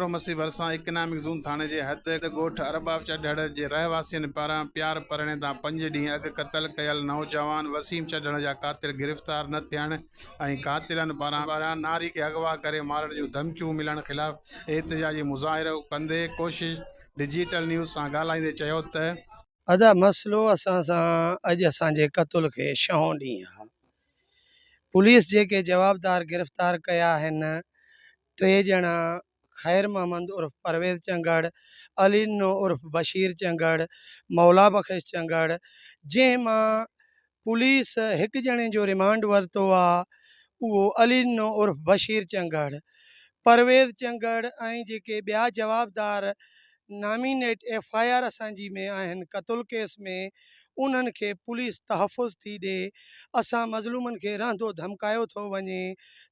ٽنڊو مسيح ڀرسان economic zone ٿاڻي جي حد ڳوٺ ارباب چڍڙ جي رهواسين پاران پيار پرڻي تان پنج ڏينهن اڳ قتل ڪيل نوجوان وسيم چڍڙ جا قاتل گرفتار نه ٿيڻ ۽ قاتلن پاران ناري کي اغوا ڪري مارڻ جون ڌمڪيون ملڻ خلاف احتجاجي مظاهرو ڪندي ڪوشش ڊجيٽل نيوز سان ڳالهائيندي چيو ته. ادا مسئلو اسان سان اڄ اسان جي قتل کي ڇهون ڏينهن آ پوليس جيڪي جوابدار گرفتار ڪيا آهن ٽي ڄڻا خير محمد عرف پرويز چنگڙ، علي ڏنو عرف بشير چنگڙ، مولا بخش چنگڙ، جنهن مان پوليس هڪ ڄڻي جو ريمانڊ ورتو آ اهو علي ڏنو عرف بشير چنگڙ، پرويز چنگڙ ۽ جيڪي ٻيا جوابدار نامينيٽ ايف I R اسان جي ۾ آهن قتل ڪيس ۾ انهن کي پوليس تحفظ ٿي ڏي اسان مظلومن کي رهندو ڌمڪايو ٿو وڃي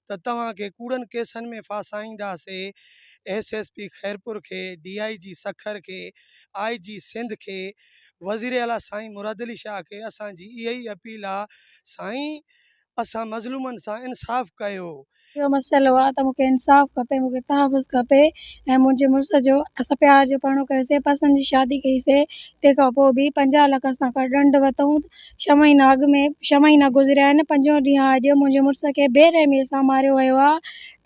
ته توهان کي ڪوڙن ڪيسن ۾ ڦاسائينداسي ايس ايس پي خيرپور کي ڊي I جي سکر کي آء جي سنڌ کي وزير اعليٰ سائين مراد علي شاهه کي اسان جي اها ئي اپيل آ سائين اسان مظلومن سان انصاف ڪيو. اهو مسئلو آ ته مونکي انصاف کپي مونکي تحفظ کپي ۽ منهنجي مڙس جو اسان پيار جو پرڻو ڪيوسي پسند جي شادي ڪئي سي تنهن کان پوء به 50 لک اسان کان ڏنڊ ورتائون ڇهه مهينا اڳ ۾ ڇهه مهينا گذريا آهن پنجون ڏينهن آ اڄ منهنجي مڙس کي بي رحمي سان ماريو ويو آ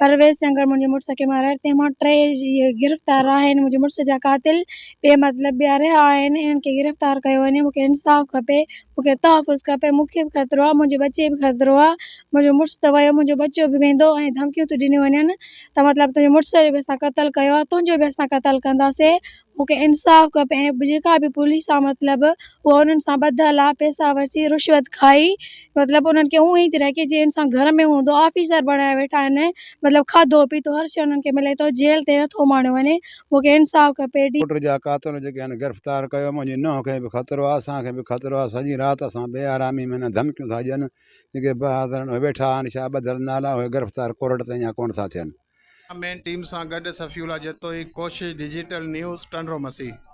پرويز چنگڙ منهنجي مڙس کي مارائي تنهن مان ٽي گرفتار آهن منهنجي مڙس جا قاتل بي مطلب ٻيا رهيا آهن انهن کي گرفتار ڪيو وڃي مونکي انصاف کپي مونکي تحفظ کپي مونکي به خطرو آ منهنجي ٻچي به خطرو آ منهنجو مڙس ته ويو منهنجو ٻچو به ويندو ۽ ڌمڪيون ٿيون ڏنيون وڃن ته مطلب تنهنجي مڙس جو به اسان قتل ڪيو آ تنهنجو به اسان قتل ڪنداسي مونکي انصاف کپي ۽ جيڪا به پوليس آ مطلب اها انهن سان ٻڌل آ پئسا وٺي رشوت کائي مطلب انهن کي اونئين ئي ٿي رکي جيئن انسان گهر ۾ هوندو آفيسر بڻايا ويٺا آهن مطلب کاڌو پيتو هر شي انهن کي ملي ٿو جيل تي نٿو ماڻيو وڃي مونکي انصاف کپي ڊي. پٽ جا قاتل جيڪي آهن گرفتار ڪيو منهنجي ننهن کي به خطرو آ اسان کي به خطرو آ سڄي رات اسان بي آرامي ۾ آهن ڌمڪيون ٿا ڏين جيڪي بهادر آهن اهي ويٺا آهن ڇا ٻڌل نالا اهي گرفتار ڪورٽ تائين اڃا ڪونه ٿا ٿين. مين ٽيم سان گڏ صفي الله جتوئي، ڪوشش ڊجيٽل نيوز، ٽنڊو مسيح.